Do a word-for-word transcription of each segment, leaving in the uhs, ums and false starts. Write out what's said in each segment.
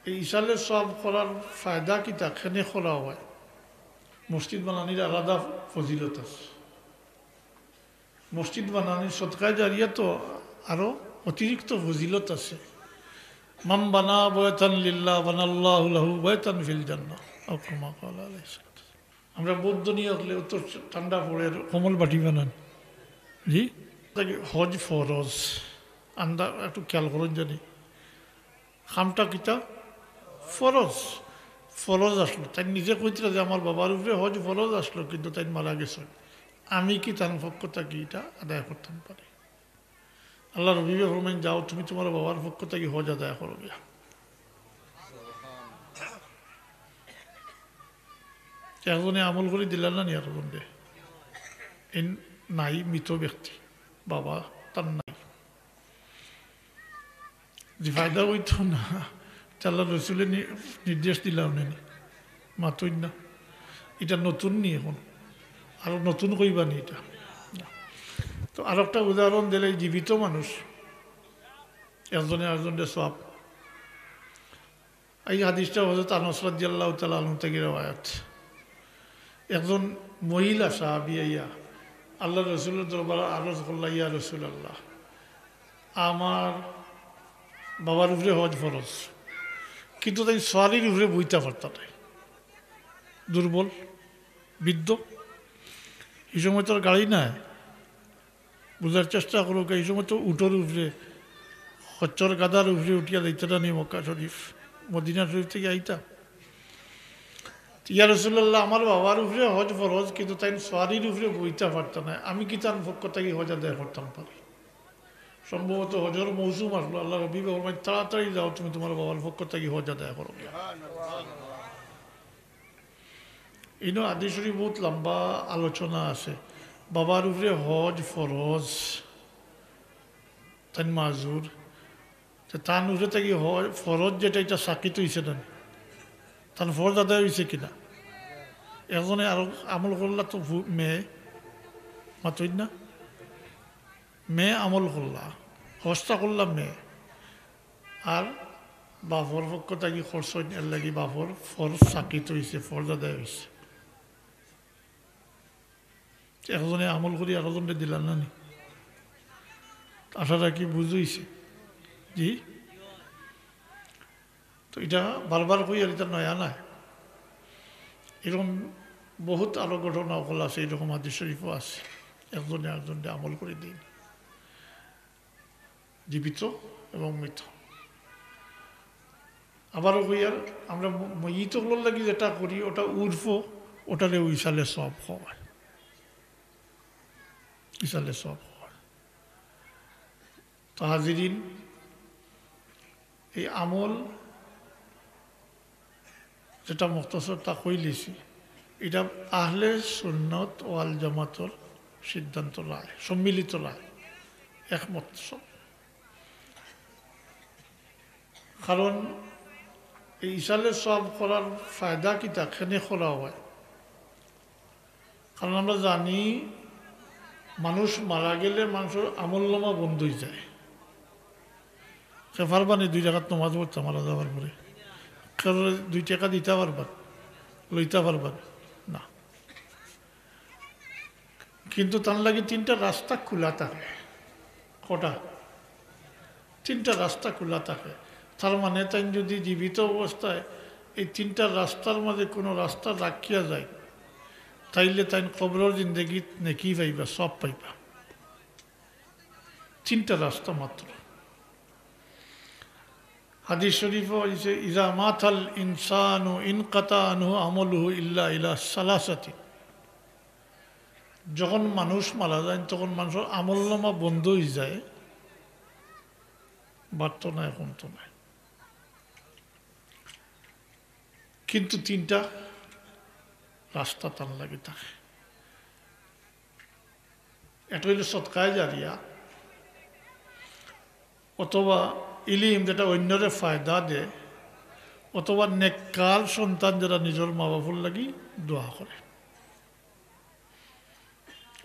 এই ইসালে সওয়াব করার ফায়দা কিতা, কেনে করা অয়? মসজিদ বানানির আলাদা ফজিলত আছে। মসজিদ বানানির সদকায়ে জারিয়া তো আরো অতিরিক্ত ফজিলত আছে। মান বানা বায়তান লিল্লাহ বানাল্লাহু লাহু বায়তান ফিল জান্নাহ, আও কামা ক্বালা আলাইহিস সালাতু ওয়াস সালাম। আমরা বৌদ্ধ নিয়ে আসলে তো ঠান্ডা পড়ে কমল বাটি বানান। জি, হজ ফরজ। আন্দা একটু খেয়াল করুন জানি। কামটা কিতা? ফরজ। ফরজ আসলো। তাইন নিজে কইতরা যে আমার বাবার উপরে হজ ফরজ আসলো, কিন্তু তাইন মারা গেছইন। আমি কি তান পক্ষ থাকি ইটা আদায় করতাম পারি? আল্লাহর হাবিবে ফরমাইন, "যাও, তুমি তুমার বাবার পক্ষ থাকি হজ আদায় করো গিয়া।" একজনে আমল করি দিলা না নি আর বন্ধে? এই নাই, মৃত ব্যক্তি, বাবা তার নাই। যে ফায়দা অইতো না, তে আল্লাহর রসুলে নি-, নির্দেশ দিলা উনি নি। মাতইন না। ইটা নতুন নি এখন। আরো নতুন কইবা নি ইটা। তো আরো একটা উদাহরণ দিলে, এই জীবিত মানুষ, একজনে আরেকজনরে সওয়াব। এই হাদিসটা হযরত আনাস রাদিয়াল্লাহু তাআলা আনহু থাকি রেওয়ায়াত। একজন মহিলা সাহাবী আইয়া আল্লাহর রসুলের দরবারে আরজ করলা, "ইয়া রাসূলুল্লাহ, আমার বাবার উপরে হজ ফরজ, কিন্তু তাইন সওয়ারির উপরে বইতা পারতা নায়, দুর্বল, বৃদ্ধ, এই সময় তো আর গাড়ি নাই।" বুঝার চেষ্টা করুক, এই সময় তো উটর উপরে, খচ্চর গাধার উপরে উঠিয়া যাইতা না নি মক্কা শরীফ, মদিনা শরীফ থাকি আইতা। "ইয়া রাসূলুল্লাহ, আমার বাবার উপরে হজ ফরজ, কিন্তু তাইন সওয়ারির উপরে বইতা পারতা নায়, আমি কি তান পক্ষ থাকি হজ আদায় করতাম পারি?" সম্ভবত হজর মৌসুম আসলো, আল্লাহর হাবিবে ফরমাইন, "তাড়াতাড়ি যাও, তুমি তুমার বাবার পক্ষ থাকি হজ আদায় করো।" ইনো হাদিস শরীফ বহুত লম্বা আলোচনা আছে। বাবার উপরে হজ ফরজ, তাইন মাজুর। তে তান উপরে থাকি হজ ফরজ যেটা, ইটা সাকিত অইছে না নি? তান ফরজ আদায় অইছে কিনা? একজনে আরো আমল করলা তো ভু-, মেয়ে, মাতইন না? মেয়ে আমল করলা, হজটা করলা মেয়ে, আর বাপর পক্ষ থাকি খরচ অইন, এর লাগি বাপর ফরজ সাকিত অইছে, ফরজ আদায় অইছে। একজনে আমল করি আরোজনরে দিলা না নি? আশা রাখি বুঝ অইছে। জি? তো ইটা বারবার কই, আর ইটা নয়া নায়। এরকম বহুত আরো ঘটনা অকল আছে, এরকম হাদিস শরীফও আছে, একজনে আরোজনরে আমল করি দেইন, জীবিত এবং মৃত। আবারও কই, আর আমরা ম-, ময়িত অকলর লাগি যেটা করি, ওটা উর্ফ, ওটারে ইসালে সওয়াব কওয়া অয়। ইসালে সওয়াব কওয়া অয়। তো হাজিরিন, এই আমল যেটা মুখতসর তা কইলিছি, ইটা আহলে সুন্নত ওয়াল জামাতর সিদ্ধান্ত রায়, সম্মিলিত রায়, একমত সব। কারণ এই ইসালে সওয়াব করার ফায়দা কিতা, কেনে করা অয়? কারণ আমরা জানি, মানুষ মারা গেলে মানুষর আমলনামা বন্ধ অইযায়। কেউ পারবা নি দুই রাকাত নামাজ পড়তা মারা যাওয়ার পরে? কেউরে দুই টেকা দিতা পারবা? লইতা পারবা? না। কিন্তু তান লাগি তিনটা রাস্তা খুলা থাকে। কয়টা? তিনটা রাস্তা খুলা থাকে। তার মানে, তাইন যুদি জীবিত অবস্থায় এই তিনটা রাস্তার মাঝে কুনু রাস্তা রাখিয়া যাইন, তাইলে তাইন কবরর জিন্দেগিত নেকি পাইবা, সওয়াব পাইবা। তিনটা রাস্তা মাত্র। হাদিস শরীফও আইছে, "ইজা মাতাল ইনসানু ইনকাতা আনহু আমালুহু ইল্লা ইলা সালাসাতিন।" যখন মানুষ মারা যায়, তখন মানুষর আমলনামা বন্ধ অইযায়, বাড়তো নায়, কমতো নায়। কিন্তু তিনটা রাস্তা তান লাগি থাকে। একটা অইলো সদকায়ে জারিয়া, অথবা ইলিম যেটা অইন্যরে ফায়দা দেয়, অথবা নেককার সন্তান যেটা নিজর মা-বাফর লাগি দোয়া করে।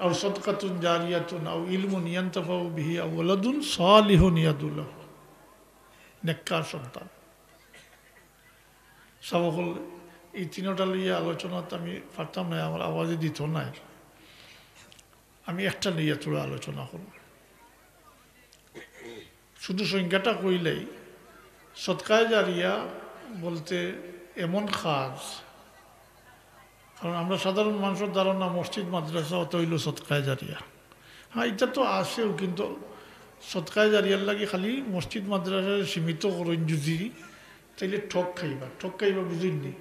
আও সদকাতুন জারিয়াতুন আও ইলমুন ইয়ানতাফাউ বিহি আও ওয়ালাদুন সালিহুন ইয়াদউ লাহু। নেককার সন্তান। তা অকল এই তিনটা লইয়া আলোচনা তো আমি পারতাম না, আমার আওয়াজে দিত নাই। আমি একটা লইয়া থুড়া আলোচনা করব। শুধু সংজ্ঞাটা কইলেই, সদকায়ে জারিয়া বলতে এমন কাজ, কারণ আমরা সাধারণ মানুষের ধারণা মসজিদ মাদ্রাসা অত অইল সদকায়ে জারিয়া। হ্যাঁ, এটা তো আছেও, কিন্তু সদকায়ে জারিয়ার লাগি খালি মসজিদ মাদ্রাসায় সীমিত করইন যদি, তাইলে ঠক খাইবা। ঠক খাইবা বুঝইন নি?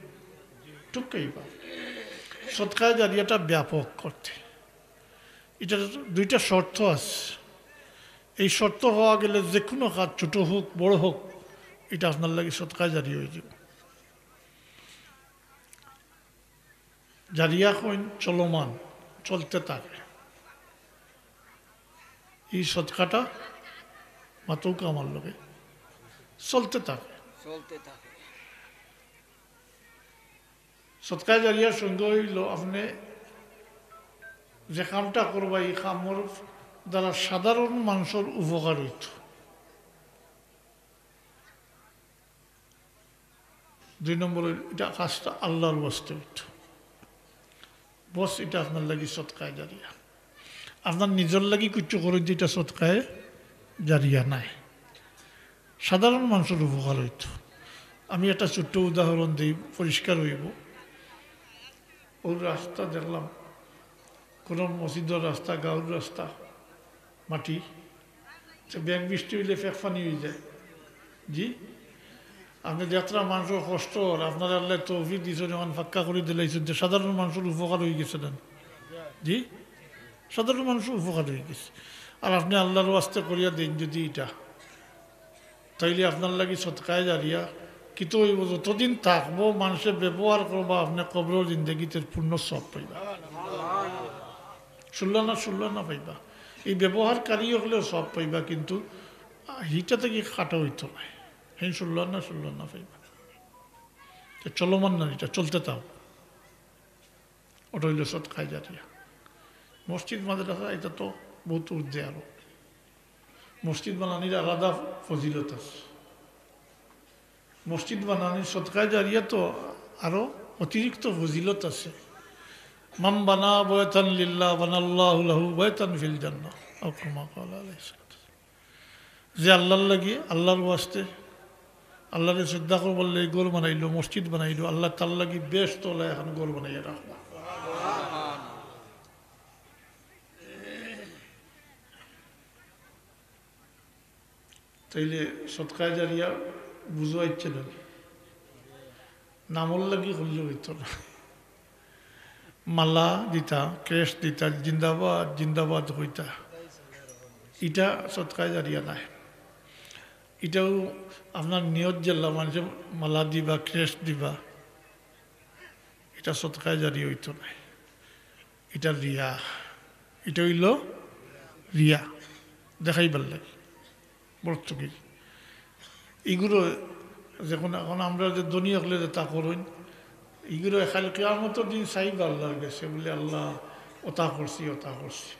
ঠক খাইবা। সদকায়ে জারিয়াটা ব্যাপক করতে, এটার দুইটা শর্ত আছে। এই শর্ত হওয়া গেলে যে কোনো কাজ, ছোট হোক বড় হোক, এটা আপনার লাগি সদকায়ে জারিয়া অইযিবো। জারিয়া কইন চলমান, চলতে থাকে। এই সদকাটা মাতউক্কা আমার লগে, চলতে থাকে। চলতে থাকে। সদকায়ে জারিয়ার সঙ্গে অইল, আপনে যে কামটা করবা, এই কামর দ্বারা সাধারণ মানুষের উপকার অইত। দুই নম্বর অইল, এটা কাজটা আল্লাহর ওয়াস্তে অইত। বস, এটা আপনার লাগি সদকায়ে জারিয়া। আপনার নিজর লাগি কিচ্ছু করইন যে এটা সদকায়ে জারিয়া নায়, সাধারণ মানুষের উপকার অইত। আমি একটা ছোট্ট উদাহরণ দেই, পরিষ্কার অইবো। অউ রাস্তা দেখলাম, কোনো মসজিদর রাস্তা, গাঁওর রাস্তা, মাটি, তো ব্যাং বৃষ্টি অইলে ফেক পানি অইযায়। জি, আপনে দেখরা মানুষের কষ্ট অর, আপনারে আল্লায় তৌফিক দিছইন, অখন পাক্কা করি দিলাইছইন, যে সাধারণ মানুষের উপকার অইগেছে না? জি, সাধারণ মানুষের উপকার অইগেছে। আর আপনে আল্লাহর ওয়াস্তে করিয়া দেইন যদি এটা, তাইলে আপনার লাগি সদকায়ে জারিয়া কিতা অইবো? যতদিন থাকবো, মানুষে ব্যবহার করবা, আপনে কবরর জিন্দেগিতে পূর্ণ সওয়াব পাইবা। ষোলো না, ষোলো না পাইবা। এই ব্যবহারকারী অকলেও সওয়াব পাইবা, কিন্তু হিটা থাকি কাটা অইতো নায়। হেন ষোলো না, ষোলো না পাইবা। তো চলমান না, এটা চলতে থাকো। ওটা অইল সদকায়ে জারিয়া। মসজিদ মাদ্রাসা এটা তো বহুত ঊর্ধ্বে আরো। মসজিদ বানানির আলাদা ফজিলত আছে। মসজিদ বানানির সদকায়ে জারিয়া তো আরো অতিরিক্ত ফজিলত আছে। মান বানা বায়তান লিল্লাহ বানাল্লাহু লাহু বায়তান ফিল জান্নাহ। আও কামা ক্বালা আলাইহিস সালাতু ওয়াস সালাম। যে আল্লাহর লাগি, আল্লাহর ওয়াস্তে, আল্লাহরে শ্রদ্ধা করবার লাগি ঘর বানাইলো, মসজিদ বানাইলো, আল্লায় তার লাগি বেহেস্তো অলা একখান ঘর বানাইয়া রাখবা। তাইলে সদকায়ে জারিয়া বুঝাইছে না, নামর লাগি করলে অইতো না। মালা দিতা, ক্রেস্ট দিতা, জিন্দাবাদ জিন্দাবাদ কইতা, ইটা সদকায়ে জারিয়া নায়। ইটাও আপনার নিয়ত যেলা, মানষে মালা দিবা, ক্রেস্ট দিবা, ইটা সদকায়ে জারিয়া অইতো নায়। ইটা রিয়া, ইটা অইল রিয়া, দেখাইবার লাগি। বড় চুকি। ইগুলো যখন, এখন আমরা যে ধনী অকলে যেতা করইন, ইগুলো কাইল কিয়ামতর দিন চাইবা আল্লাহর গেছে, বুলে, "আল্লাহ, ওতা করছি, ওতা করছি।"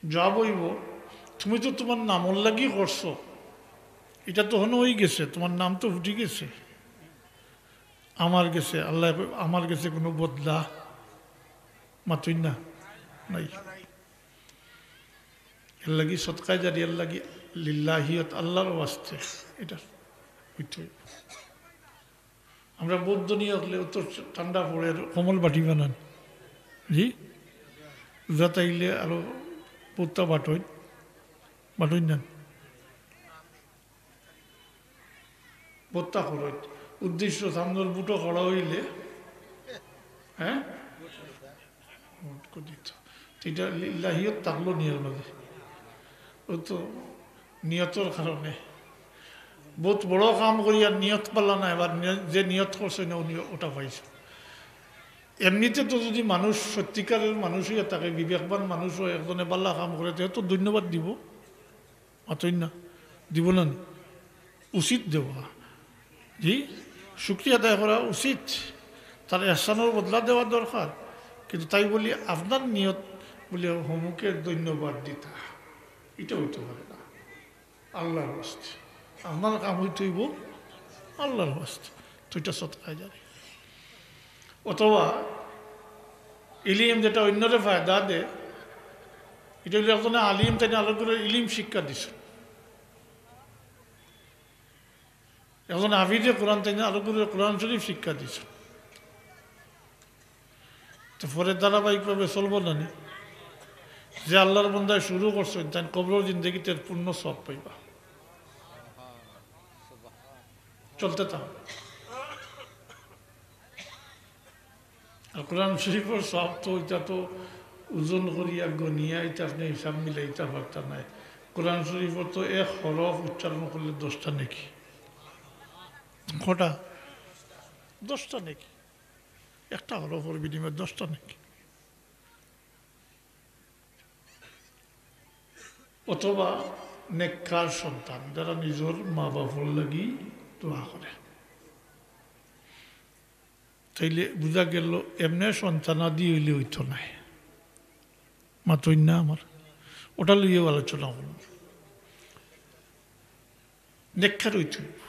জবাব অইবো, "তুমি তো তুমার নামর লাগি করছো, ইটা তো হনো অইগেছে, তুমার নাম তো ফুটি গেছে। আমার গেছে, আল্লাহ, আমার গেছে কুনু বদলা", মাতইন না, নাই। এর লাগি সদকায়ে জারিয়ার লাগি লিল্লাহিয়ত, আল্লাহর ওয়াস্তে, ইটা অইতে অইবো। আমরা বউত ধনী অকলে অত ঠান্ডা পড়ের, কম্বল বাটি বানান। জি? রোজাত আইলে আরো বউততা বাটইন, বাটইন না? বউততা খরচ। উদ্দেশ্য সামনের বুটো খড়া অইলে, হ্যাঁ? ভোট করে দিত। তো ইটা লিল্লাহিয়ত থাকলো নি এর মাঝে। অউ তো নিয়তর কারণে। বউত বড় কাম করিয়া নিয়ত পাইলা না, এবার নিয়-, যে নিয়ত করছে না, উনি ওটা পাইছে। এমনিতে তো যদি মানুষ সত্যিকারের মানুষ অইয়া থাকে, বিবেকবান মানুষ অয়, একজনে ভালা কাম করে, তে তো ধন্যবাদ দিবো। মাতইন না, দিবো না নি? উচিত দেওয়া। জি, শুকরিয়া আদায় করা উচিত, তার এহসানর বদলা দেওয়া দরকার। কিন্তু তাই বলি আপনার নিয়ত বলে হমুকে ধন্যবাদ দিতা, ইটা অইতো পারে না। আল্লাহর ওয়াস্তে আপনার কাম অইতে অইবো আল্লাহর ওয়াস্তে দুইটা সদকায়ে জারিয়া। অথবা ইলিম যেটা অন্যরে ফায়দা দে, ইটা অইলো একজনে আলিম, তাইন আরোগুরে ইলিম শিক্ষা দিছইন। একজন হাফিজে কোরআন, তাইন আরোগুরে কোরআন শরীফ শিক্ষা দিছইন। তো পরে ধারাবাহিকভাবে চলবো না নি? যে আল্লাহর বন্দায় শুরু করছইন, তাইন কবরর জিন্দেগিতে পূর্ণ সওয়াব পাইবা। চলতে থাকো। আর কোরআন শরীফর সওয়াব তো, ইটা তো ওজন করিয়া গনিয়া ইটা আপনে হিসাব মিলাইতা পারতা নায়। কোরআন শরীফর তো এক হরফ উচ্চারণ করলে দশটা নেকি। কয়টা? দশটা নেকি। একটা হরফর বিনিময়ে দশটা নেকি। অথবা নেককার সন্তান, যারা নিজর মা বাপর লাগি দোয়া করে, তাইলে বুঝা গেল এমনে সন্তানাদি অইলে অইতো নায়। মাতইন না আমার, ওটা লইয়াও আলোচনা করব। নেককার অইতে অইবো।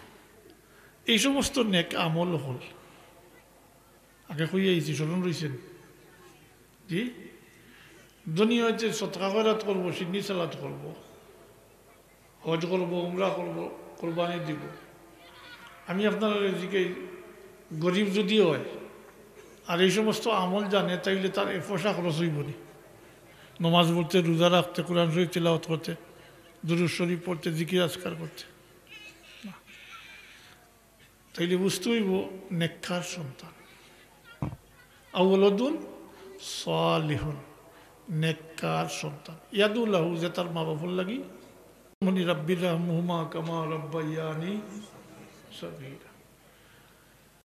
এই সমস্ত নেক আমল অকল আগে কইয়া আইছি, স্মরণ রইছে নি? জি, ধনী অইতে সদকা খয়রাত করব, সিন্নি সালাত করব, হজ করব, উমরা করব, কুরবানি দিব। আমি আপনারারে জিকাই, গরিব যদি অয় আর এই সমস্ত আমল জানে, তাইলে তার এক পয়সা খরচ অইবো নি? নমাজ পড়তে, রোজা রাখতে, কোরআন শরীফ তিলাওয়াত করতে, দুরূদ শরীফ পড়তে, জিকির আজকার করতে? না। তাইলে বুঝতে অইবো নেককার সন্তান। আও ওয়ালাদুন সালিহুন, নেককার সন্তান। ইয়াদউ লাহু, যে তার মা বাপর লাগি। মনি রাব্বির রাহমুহুমা কামা রাব্বায়ানি সগীরা।